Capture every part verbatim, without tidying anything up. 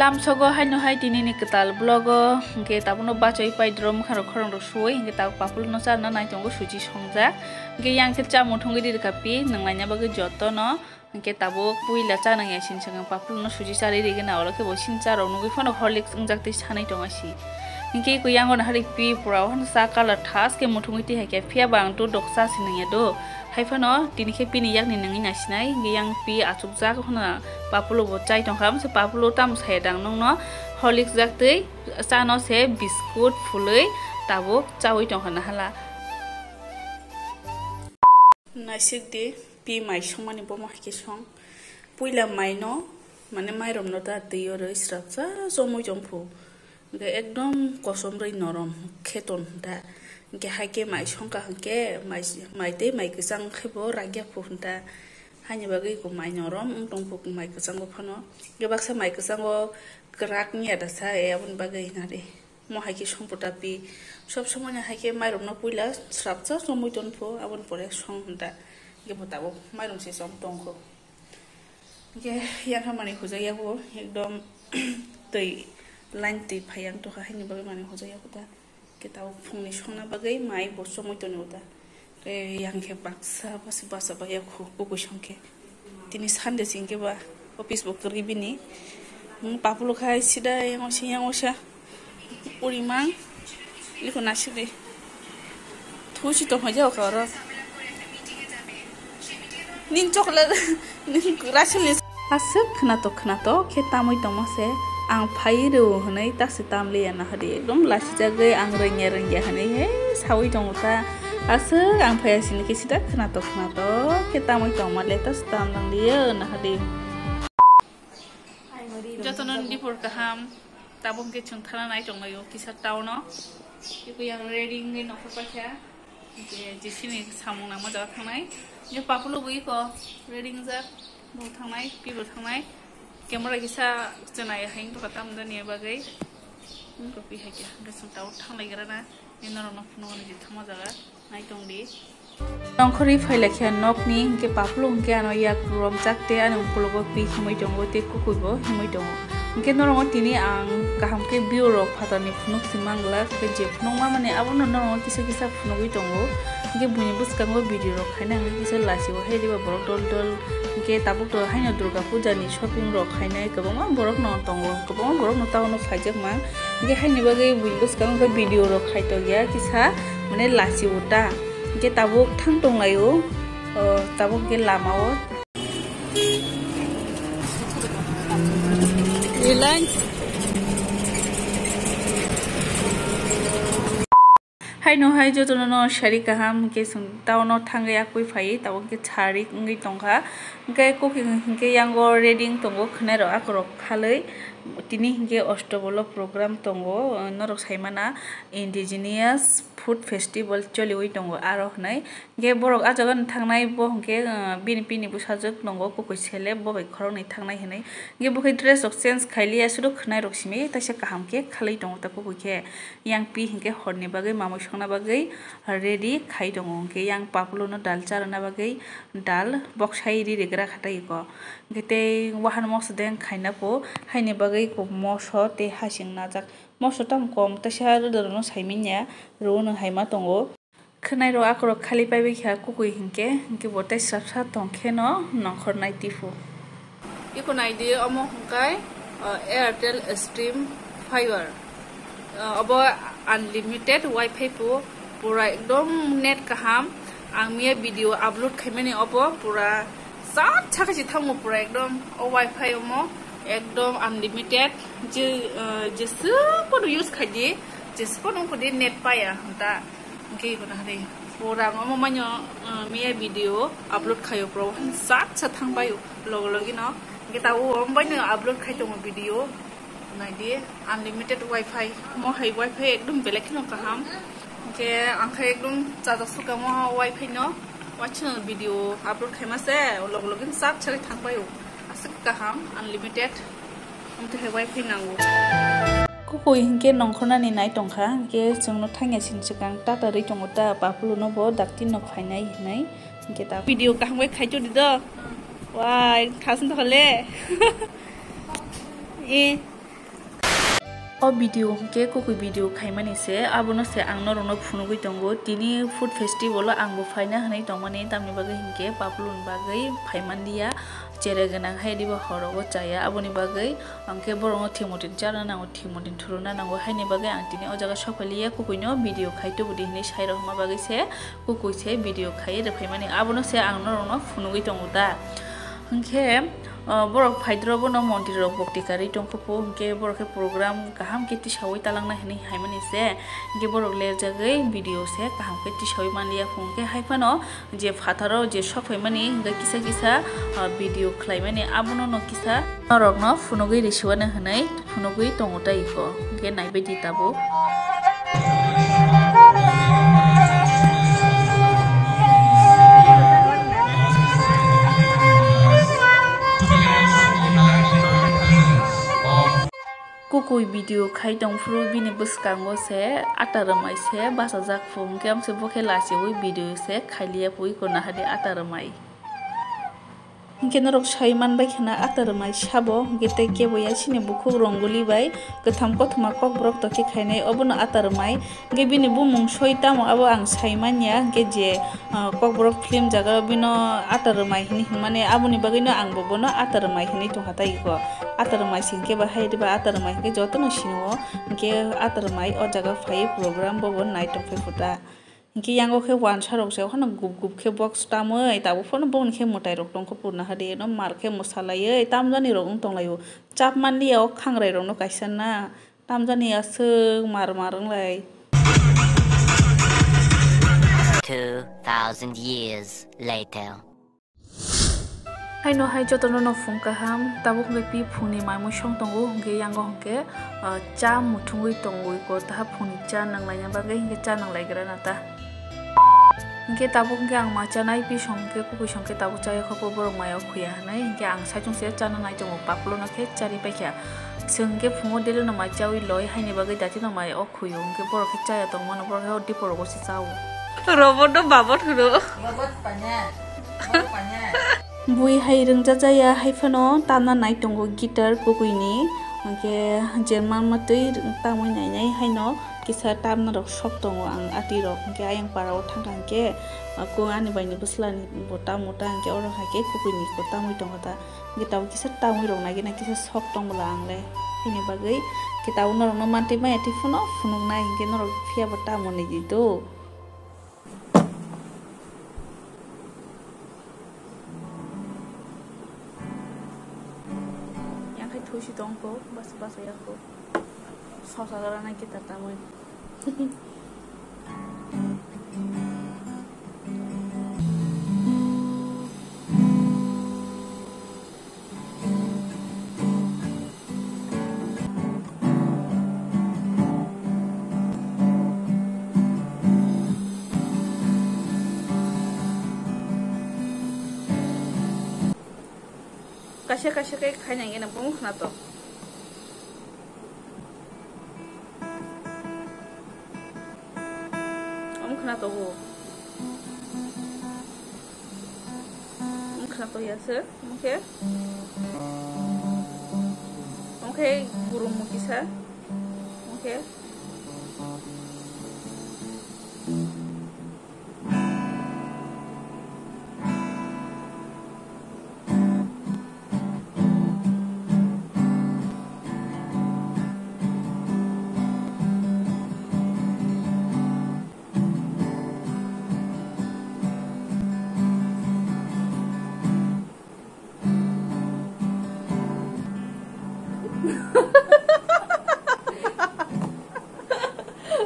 Lamsogo haino hai tini ni kwtal vlog o, hwnkhe tabukno bachoi pai drum kharok khorang rok suwi, hwnkhe tabuk Papul no charna nai tongo suchi songjak. Hwnkhe yang khe chamung thungwi ri rwkha pi, nwng laina bagwi joto no. Hwnkhe tabuk puila cha nang ya sini swkang Papul no suchi charwi rigwna, olo khe bo sini cha rok nugwi phano Horlicks wngjak tei sanai tonga si. Hwnkhe koi yang o nahari pi pura o hano cha colour thas khe muthungwi twi hai khe, phiya ba ang dudok cha si nang ya do. Hai phano tini khe pini yakni nungwi naisinai, hwnkhe yang pi achukjak hwnna Papulo bo chai tongkha, se Papulo tamo saya dang nungno Horlicks jak twi chano se biscuit phulwi tabuk chawi tongkha nahala. Naisik di, pi mai songmani bomo hai khe song. Puila mai no, mane mairum no ta twi o rwi srapsa chomwi tongphu. Hwnkhe ekdom kosom rwi norom khe ton hwnta. Hwnkhe hai khe mai songkha hwnkhe mai, mai tei mai kwchang khe bo rakya phu hwnta. Haini bagwi ko mai norom wng tong phu mai kwchango phano. Hwnkhe baksa mai kwchango kwrak wngya da sa, e aboni bagwi hinari. Mo hai khe song phu ta pi. Sob somoi no hai khe mairum no puila srapsa chomwi ton phu, aboni pore song hwnta. Hwnkhe bo tabuk mairum se chom tongkho. Hwnkhe yang kha manwi hujak yago ekdom twi line twi phai yang tongkha, haini bagwi manwi hujak yago ta. Hwnkhe tabuk phungni songna bagwi mai bo chomwi tongo ta. Tei yang khe baksa basa basa bai yakho kukui song khe. Tini Sunday se hwnkhe ba office bo kwrwi bini. Hmm, Papulo khai sida yang osa yang osa. Uri mang. Iko nasik de. Thusi to hoja ka oro. Nin chocolate, nin Russell ni. Aswk khwnatok khwnatok khe tamwi tongma se, ang phai rw hwnwi ta se tam liya na hadi, ekdom lasijagwi ang rwngya rwngya hwnwi he sawi tongo ta. Aswk ang phai asini khe sida khwnatok khwnatok khe tamwi tongma le ta se tam lang liya na hadi. Jotono ni dipor kaham. Tabuk hwnkhe chwng thana nai tonglaio kisa town o. Iko yang ready wngwi nongkhor paikha. Hwnkhe Jesini samung nangma jaga thangnai. Hwnkhe Papulo bo iko ready wngjak. Bo thangnai, pi bo thangnai. Camera kisa chwnai hai wngtongkha tamni bagwi. Wngkha pi hai khe. Hwnkhe chwng tabuk thanglaigra na. Norokno phunuknani je thangma jaga. Naitongdi. Nongkhorwi phailaikha nokni, hwnkhe Papulo hwnkhe ano yak romjak tei ani ukologo pi himwi tongo tei kukuibo himwi tongo. Hwnkhe norokno tini ang kaham khe view rok phatarni phunuk si manglak, hwnkhe je phunukma mani abono norokno kisa kisa phunugwi tongo. Hwnkhe buini bwskango video rok khaina hwnkhe kisa lachio hai diba borok dol dol. Hwnkhe tabuk to haino Durga Puja ni shopping rok khainai kwbangma borok no tongo, kwbangma borok no town o phaijak mang. Hwnkhe haini bagwi buini bwskango khe video rok khai tongya kisa mane lachio ta. Hwnkhe tabuk thang tonglaio, o, tabuk hwnkhe lama o. Reliance. Haino hai jotono no sari kaham hwnkhe chwng town o thangwi akwui phaiwi tabuk khe sari wngwi tongkha. Hwnkhe kokhi hwnkhe yango ready wng tongo khwnai rok akorok khalwi. Tini hwnkhe ostobolo program tongo, norok saimana indigenous food festival choliwi tongo aro hwnwi. Hwnkhe borok ah jaga no thangnai bo hwnkhe, ah, bini pini bwsajwk nongo kokoi selep bo bai khoroknwi thangnai hinwi. Hwnkhe bo khe dress rok change khailiya, sudu khwnai rok simi taisa kaham khe khalwi tongo ta kokoi khe. Yang pi hwnkhe horni bagwi mamui songna bagwi ready khai tongo. Hwnkhe yang Papulo no dal charwna bagwi dal boksai ri rigra kha tei iko. Hwnkhe tei wahan moso deng khaina po haini bagwi iko moso tei hasing najak. Moso tamo kom taisa rwda rwno saimanya rwno haima tongo. Khwnairok akorok khali paibai kha kukui hinkhe, hinkhe bo tei swrapsa tongkheno nongkhor nai tiphuru. Iko naidi, omo hwnkhe, uh, Airtel Stream Fiber. Uh, obo unlimited wifi phu, pura ekdom net kaham. Ang miya video upload khaimani obo pura sat sakha si thango pura ekdom. O wifi omo ekdom unlimited. Je, uh, jeswk phano use khaidi, jeswk phano ongkhordi net paya hwnta. Hwnkhe iko nahari. Pura ang omo maino, uh, miya video upload khaio, pura sat sa thangbai logo logi no. Hwnkhe tabuk omo baino upload khai tongo video. Naidi, unlimited wifi. Mo hai wifi ekdom belek kheno kaham. Hwnkhe ang khai ekdom chajak suka mo wifi no. Wachino video upload khaima se logo logi sat sa thangbai o. Aswk kaham, unlimited. Amtwi hai wifi nango. Kukui hinkhe nongkhornani nai tongkha, hinkhe chwngno thangya sini swkang tata rwi tongo ta, Papulono bo dakti nok phainai hinwi. Hinkhe ta video kaham khe khaitodi do. Wai, thasung tokha le. E, O video hwnkhe kukui video khaimani se, abono se ang norokno phunugwi tongo. Tini food festival o ang bo phaina hwnwi tongmani, tamni bagwi hinkhe Paplu ni bagwi phaimanliya, chere gwnang hai diba horogo chaya, aboni bagwi hwnkhe borokno thimotini chana nango, thimotini thuruna nango, haini bagwi ang tini o jaga sokphailiya, kukuino video khai tubudi hinwi sai rohorma bagwi se, kukui se video khai rwphaimani, abono se ang norokno phunugwi tongo da. Hwnkhe, o, borok phaidro bono montri rok bokti karwi tongkha po, hwnkhe borok khe program kaham khe tisaui talangna hinwi haimani se, hwnkhe borok lerjagwi video se kaham khe tisaui manliya po, hwnkhe hai phano je phataro je sokphaimani hwnkhe kisa kisa, o, video khlaimani abono no kisa norokno phunugwi risiwano hinwi phunugwi tongo tei iko, hwnkhe naibaidi tabuk. Kukui video khai tongphuru bini bwskango se ata rwmai se bachajak phu, hwnkhe amse bo khe lachiui video se khailiya pui, kono hadi ata rwmai. Hwnkhe norok sai manbai khna ata rwmai sabo, hwnkhe tei kebo ya chini bukhuk rongoli bai kwtham kothoma kokborok tokhe khainai, obono ata rwmai. Hwnkhe bini bumung soi tamo abo ang sai manya, hwnkhe je, ah, kokborok film jaga o bino ata rwmai hinwi hwnmani, aboni bagwino ang bo bono ata rwmai hinwi tongkha tei iko. Ata rwmai se hwnkhe bahai diba ata rwmai hwnkhe jotono sinio, hwnkhe ata rwmai o jaga phai program bo bo nai tongphai khuta. Hwnkhe yango khe wansa rok se hano gup gup khe box tamwi tabuk phano bongni khe mwtai rok tongkha purna hadi no mar khe mwsalaiwi tamjani rok wng tonglaio. Chap manliya o khangrai rok no kaisa na tamjani aswk mar mar wnglai. Two thousand years later. Haino hai jotono no phung kaham, tabuk hwnkhe pi phungni mai mui song tongo, hwnkhe yango hwnkhe, ah, cha muthungwi tongwi ko, taha phungni cha nanglaina bagwi hwnkhe cha nanglaigra na ta. Hwnkhe tabuk hwnkhe ang ma chanai, pi song hwnkhe kukui song khe tabuk chaya kho, borok maya o khuya hwnwi, hwnkhe ang saichung se chana nai tongo, Paplu no khe chari paikha. Chwng hwnkhe phungo daily no mai chaui loi, haini bagwi dati no mai o khuyo, hwnkhe borok khe chaya tongmano, borok khe o dipor rogo se chao. Robot no babot hwno. Bui hai rwngjajaya, hai phano tamna nai tongo guitar kukuini, hwnkhe je manma twi tamwi nainai haino kisa tamna rok sok tongo ang ati rok, hwnkhe ayang para o thangkha hwnkhe, ah, ko ani bai ni bwsla ni bo tamo ta hwnkhe oro hai khe kukuini ko tamwi tongo ta, hwnkhe tabuk kisa tamwi rok nai gana kisa sok tong bwla ang le, hini bagwi khe tabuk norok no mantwi maya twi phano phunuk nai hwnkhe norok phiya bo tamo ni di do. Yang khai thuisi tong ko, bas bas ya ko. Sosa gara na kita tamoi. Kaisa kaisa khe khaina gana bung khna to. Om khna to bo. Om khna to ya sir. Omo khe. Omo khe gurung mukisa. Omo khe.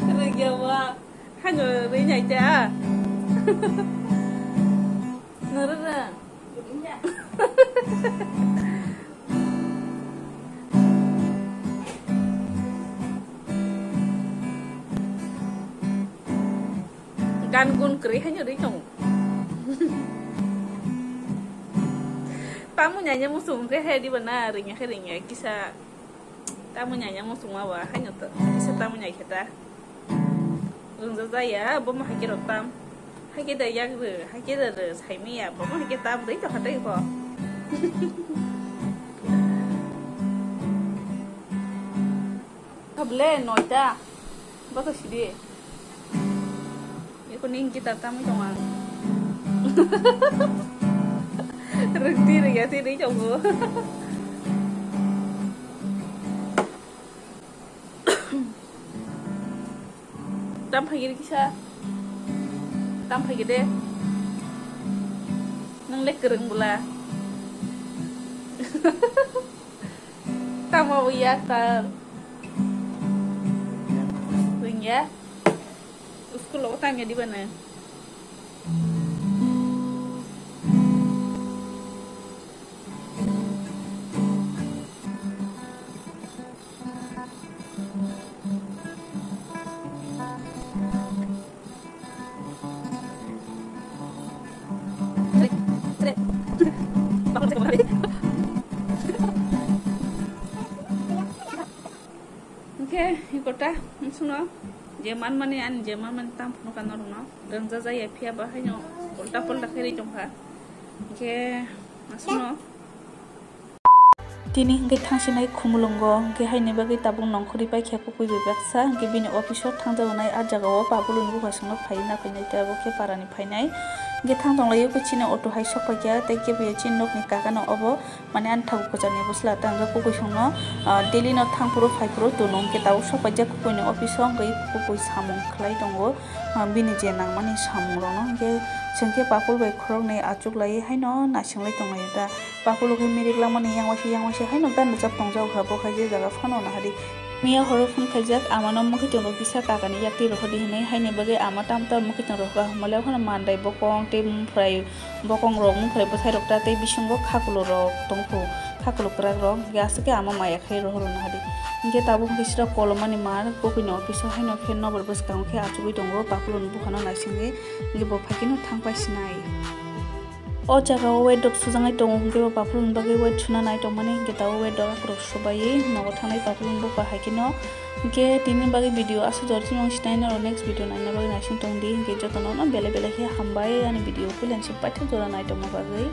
Rwngya ba. Hano rwi nai ta. Noro rwng. Gan gun kwrwi haino rwi tongo. Tamoni aina muchung khe hai diba na, rwngya khe rwngya kisa. Tamoni aina muchung ma ba haino to kisa tamoni ai khe ta. Rwngja jaya bo ma hai khe rok tam. Hai khe da yak rw, hai khe da rw, sai manya bo ma hai khe tam rwi to kha tei kho. Ble noita. Boto sidi. Eko ning guitar tamwi tong ang. Rwngti rwya ti rwi tongo. Tam phai giri kisa. Tam phai gede. Nang le kwrwng bwla. Tamo ya ta. Rwngya. School o tangya diba na. Hingke ikota suno je manmani ani je manmani tam phunukha norokno rwngjajakya phiya bo haino ulta pulta khe ri tongkha. Hingke suno. Tini hingke thangsinai khumulwngo, hingke haini bagwi tabuk nongkhorwi paikha kukui bai baksa, hingke bini office o thangjago nai ah jagao Papuluni buphasongno phaiwi naphainai tei abo khe parani phainai. Hingke thang tonglaio khe chini auto hai sokpaikha tei kebo ya chini nokni kakano obo, mane ani thago kwcharni bwsla tei hingke kukui songno, ah, daily no thangphuru phaiphuru tono, hingke tabuk sokpaijak kukuini office o hingke kukui samung khlai tongo, ah, bini je nangmani samungrokno, hingke chwngkhe Papul bai khoroknwi achuklaiwi haino naisinglai tonglaio da. Papulok hai mirik langmani yang waisa yang waisa haino gana rwchap tongjago kha, bo hai je jaga phano nahadi. Miya horo phone khaijak, amano mwkhwtwng rok kisa kakani yak twi rohordi hinwi, haini bagwi ama tamo tamo mwkhwtwng rohorkha, hwnmale phano mandai bokong tei muphrai bokong rok, muphrai bwthai rok ta tei bisingo khakulo rok tongphu, khakulo kwrak rok, hingke aswk khe ama maya khai rohoro nahadi. Hingke tabuk hingke sira kolomani mar, kukui ni office o haino khe nokbar bwskango khe achugui tongo, Papuloni buphano naisingwi, hingke bo phaikhe no thang pai sinai. O jaga o wait rok sujaknai tongo, hwnkhe bo Papuloni bagwi wait suna nai tongmani, hwnkhe tabuk wait rok akhorok subaiwi nogo thangnai Papuloni bupha hai kheno. Hwnkhe tini bagwi video aswk jora simi wng sinai, norok next video naina bagwi naising tong di, hwnkhe jotono no belai belai khe hambai ani video puila simi paithak jora nai tongma bagwi.